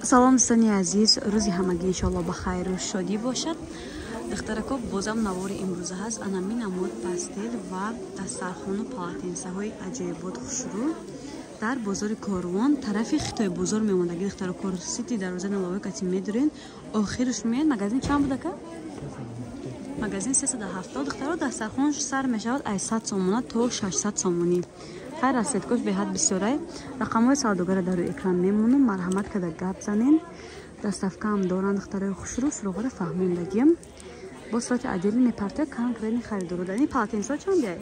Салом, дӯстони азиз, рӯзи ҳамагӣ иншоалло ба хайру шодӣ бошад. Духтарако, бозам навори имрӯза ҳаст. Анами намуд постель ва дастархону полотенцаҳои аҷоибот хушрӯ дар бозори Корвон, тарафи Хитой бозор мемондаги. Духтарако, сити дарвоза наловой кати медурен, охирш меяд. Магазин чанд будака? Магазин 370. Духтаро, дастархон сар мешавад аз 100 сомона то 600 сомонӣ. Хайр, расцветкош беҳад бисёрай. Рақамҳои савдогара дар рӯи экран мемонам, марҳамат када гап занен. Доставкаам доранд, духтарои хушрӯ. Суроғара фаҳмондагиам, бо сурати отдельно мепартоя конкретный харидору. Дар ин полотенцаҳо чанд яй?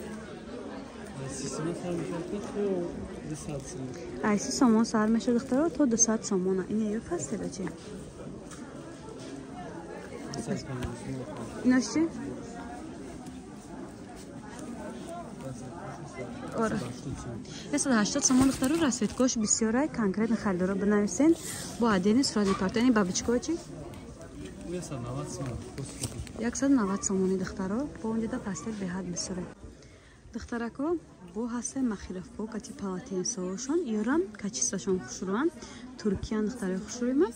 Ай 30 сомон сар мешавад, духтаро, то 200 сомона. Ин ё постела чи? Инош чи? Ора. 180 сомон, духтаро, расцветкош бисёрай. Конкретно харидоро бинависен, бо отдельный сурат мепартоя. Ин бабочкаҳо чи? 190 сомони, духтаро. Бо онҷода постель беҳад бисёрай. Духтарако, бо ҳастаи махировко кати полотенцаҳошон, ёрам качествашон хушрӯанд, туркиян, духтарои хушрӯима.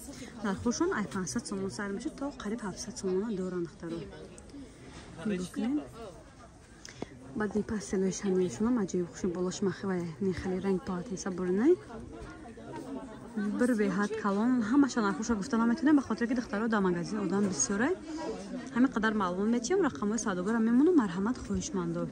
Нархошон ай 500 сомон сар мешуд, то қариб 700 сомона доранд, духтаро. Нигоҳ кунед. Баъд ин постелои шанелшонам аҷоиб хушрӯ, болош махива нехали ранг полотенца буринай. Бир беҳад калон. Ҳамаша нархоша гуфта наметонем, ба хотире ки, духтаро, дар магазин одам бисёрай. Ҳамин қадар маълум метиҳам, рақамҳои савдогара мемонам, марҳамат, хоҳишмандо.